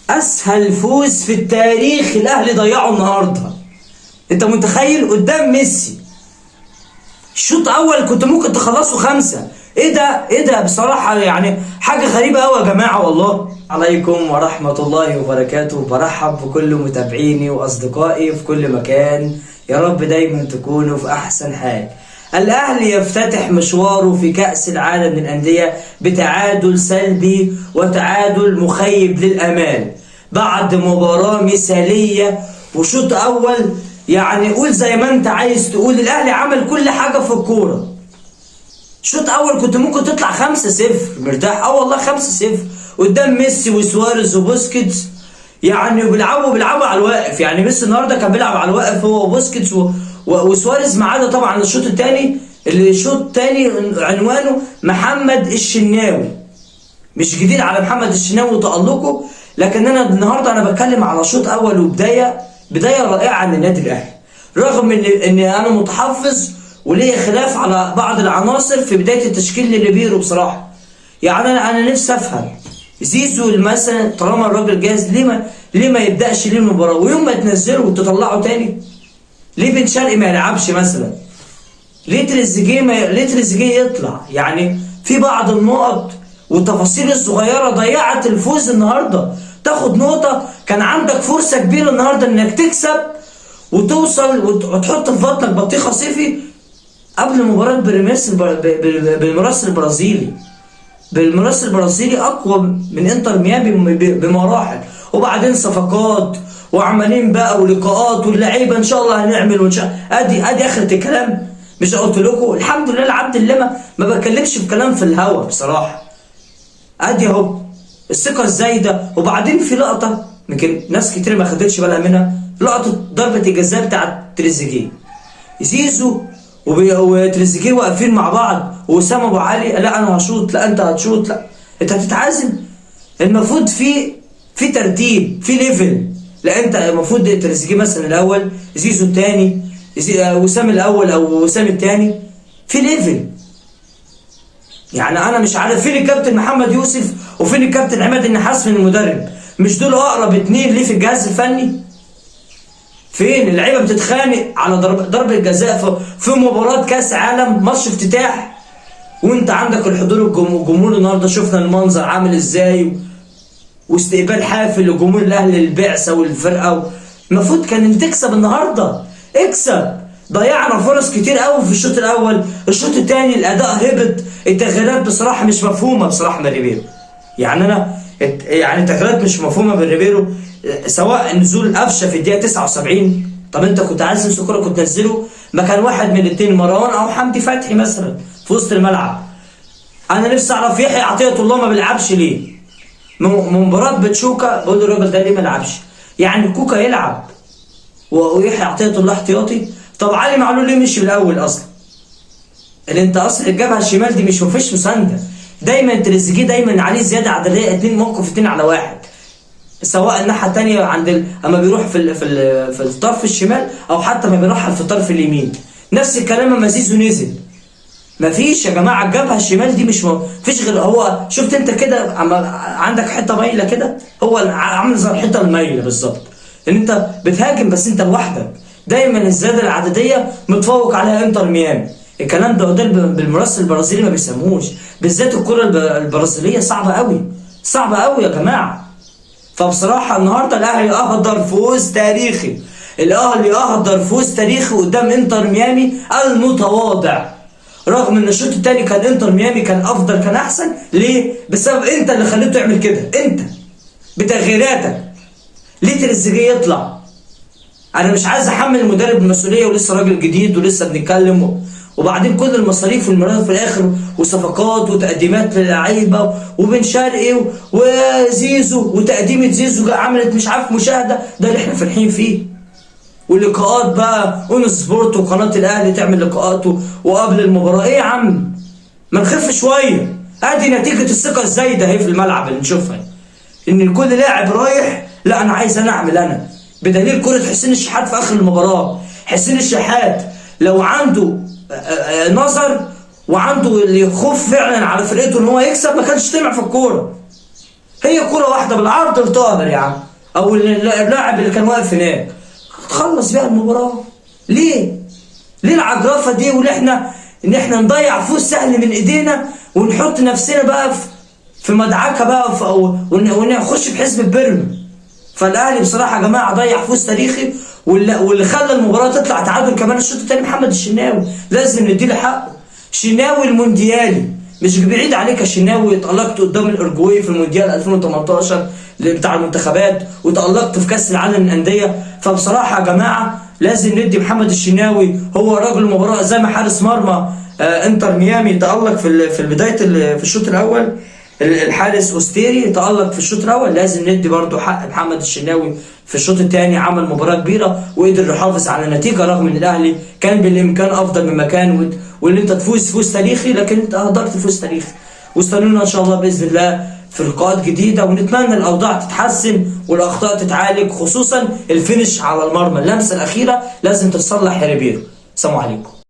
اسهل فوز في التاريخ الاهلي ضيعه النهارده. انت متخيل قدام ميسي الشوط اول كنت ممكن تخلصه 5. ايه ده ايه ده بصراحة، يعني حاجة غريبة قوي يا جماعة والله. عليكم ورحمة الله وبركاته، برحب بكل متابعيني واصدقائي في كل مكان، يا رب دايما تكونوا في احسن حال. الاهلي يفتتح مشواره في كأس العالم للأندية بتعادل سلبي وتعادل مخيب للامال بعد مباراة مثالية وشوط اول، يعني قول زي ما انت عايز تقول، الاهلي عمل كل حاجة في الكورة. شوط اول كنت ممكن تطلع 5-0 مرتاح، والله 5-0 قدام ميسي وسواريز وبوسكيتس، يعني بيلعبوا على الواقف. يعني ميسي النهارده كان بيلعب على الواقف هو وبوسكيتس وسواريز، ما عدا طبعا الشوط الثاني اللي الشوط الثاني عنوانه محمد الشناوي. مش جديد على محمد الشناوي وتألقه، لكن انا النهارده انا بتكلم على شوط اول وبداية رائعة للنادي الاهلي، رغم ان انا متحفظ وليا خلاف على بعض العناصر في بداية التشكيل لليبيرو بصراحة. يعني انا نفسي افهم زيزو مثلا طالما الراجل جاهز ليه ما يبداش ليه المباراة، ويوم ما تنزله وتطلعه تاني؟ ليه بن شرقي ما يلعبش مثلا؟ ليه تريزيجيه ليه تريزيجيه يطلع؟ يعني في بعض النقط والتفاصيل الصغيرة ضيعت الفوز النهارده. تاخد نقطة، كان عندك فرصة كبيرة النهارده انك تكسب وتوصل وتحط في بطنك بطيخه صيفي قبل مباراة بالميراس البرازيلي. بالميراس البرازيلي اقوى من انتر ميامي بمراحل، وبعدين صفقات وعمالين بقى ولقاءات واللعيبة ان شاء الله هنعمل وان شاء ادي اخره الكلام. مش قلت لكم الحمد لله العبد اللي ما بتكلمش في كلام في الهوا بصراحة. ادي اهو الثقة الزايدة. وبعدين في لقطة يمكن ناس كتير ما خدتش بالها منها، لقطة ضربه الجزاء بتاعت تريزيجيه. زيزو وتريزيجيه واقفين مع بعض، واسامة ابو علي لا انا هشوط، لا انت هتشوط، لا انت هتتعازم. المفروض في ترتيب، في level. لا انت المفروض تريزيجيه مثلا الاول، زيزو الثاني، وسام الاول او وسام الثاني، في level. يعني انا مش عارف فين الكابتن محمد يوسف وفين الكابتن عماد النحاس من المدرب، مش دول اقرب اتنين ليه في الجهاز الفني؟ فين اللعيبة بتتخانق على ضربه جزاء في مباراة كاس عالم ماتش افتتاح، وانت عندك الحضور الجمهور النهارده شفنا المنظر عامل ازاي، واستقبال حافل لجمهور الاهلي للبعثه والفرقة. المفروض كان تكسب النهارده، اكسب. ضيعنا فرص كتير قوي في الشوط الاول، الشوط الثاني الاداء هبط، التغييرات بصراحة مش مفهومه بصراحة من ريبيرو. يعني انا يعني التغييرات مش مفهومه من ريبيرو، سواء نزول قفشه في الدقيقة 79. طب انت كنت عايز تمسك كورة كنت تنزله مكان واحد من الاثنين، مروان او حمدي فتحي مثلا في وسط الملعب. انا نفسي اعرف يحيى عطية الله ما بيلعبش ليه؟ مباراة بتشوكا بقول للراجل ده ليه ما لعبش؟ يعني كوكا يلعب ويحيى عطية الله احتياطي. طب علي معلول ليه مشي من الاول اصلا؟ اللي انت اصلا الجبهة الشمال دي مش مفيش مساندة، دايما تريزيجيه دايما عليه زيادة عددية، 2 موقف 2 على 1، سواء الناحية الثانية عند اما بيروح في الطرف الشمال او حتى ما بيروح في الطرف اليمين. نفس الكلام اما زيزو نزل. مفيش يا جماعة الجبهة الشمال دي مش مفيش غير هو. شفت انت كده اما عندك حتة مايلة كده، هو عامل زي الحيطة المايله بالظبط، ان انت بتهاجم بس انت لوحدك. دايما الزيادة العدديه متفوق عليها انتر ميامي. الكلام ده قدام بالمراسل البرازيلي ما بيسموش، بالذات الكره البرازيليه صعبة قوي، صعبة قوي يا جماعة. فبصراحة النهارده الاهلي اهدر فوز تاريخي، الاهلي اهدر فوز تاريخي قدام انتر ميامي المتواضع، رغم ان الشوط الثاني كان انتر ميامي كان افضل كان احسن. ليه؟ بسبب انت اللي خليته يعمل كده، انت بتغييراتك. ليه تريزيجيه يطلع؟ انا مش عايز احمل المدرب المسؤولية، ولسه راجل جديد ولسه بنتكلم، وبعدين كل المصاريف والمرات في الاخر وصفقات وتقديمات للعيبة وبن شرقي وزيزو وتقديمه زيزو عملت مش عارف مشاهده، ده اللي احنا فرحين فيه. ولقاءات بقى اون سبورت وقناة الاهلي تعمل لقاءات وقبل المباراة. ايه يا عم ما نخف شوية؟ ادي نتيجة الثقة الزايدة اهي في الملعب اللي نشوفها، ان كل لاعب رايح لا انا عايز انا اعمل انا، بدليل كره حسين الشحات في اخر المباراة. حسين الشحات لو عنده نظر وعنده اللي يخوف فعلا على فرقته ان هو يكسب ما كانش طمع في الكورة. هي كره كرة واحدة بالعرض لطاهر يا عم، او اللاعب اللي كان واقف هناك، تخلص بيها المباراة. ليه؟ ليه العجرفة دي؟ واللي احنا ان احنا نضيع فوز سهل من ايدينا ونحط نفسنا بقى في مدعكه بقى ونخش في حزب بيراميدز. فالاهلي بصراحة يا جماعة ضيع فوز تاريخي، واللي خلى المباراة تطلع تعادل كمان الشوط الثاني محمد الشناوي، لازم نديله حقه. شناوي المونديالي مش بعيد عليك يا شناوي، اتألقت قدام الأورجواي في المونديال 2018 بتاع المنتخبات، وتألقت في كأس العالم للأندية. فبصراحة يا جماعة لازم ندي محمد الشناوي هو رجل المباراة، زي ما حارس مرمى انتر ميامي تألق في بداية في الشوط الأول، الحارس أوستيري تألق في الشوط الأول، لازم ندي برضو حق محمد الشناوي في الشوط الثاني، عمل مباراة كبيرة وقدر يحافظ على النتيجة رغم ان الأهلي كان بالإمكان أفضل من مكان، واللي انت تفوز فوز تاريخي، لكن انت اهدرت فوز تاريخي. واستنونا ان شاء الله باذن الله في لقاءات جديدة، ونتمنى الاوضاع تتحسن والاخطاء تتعالج، خصوصا ال finish على المرمى، اللمسة الاخيرة لازم تتصلح يا ريبيرو. السلام عليكم.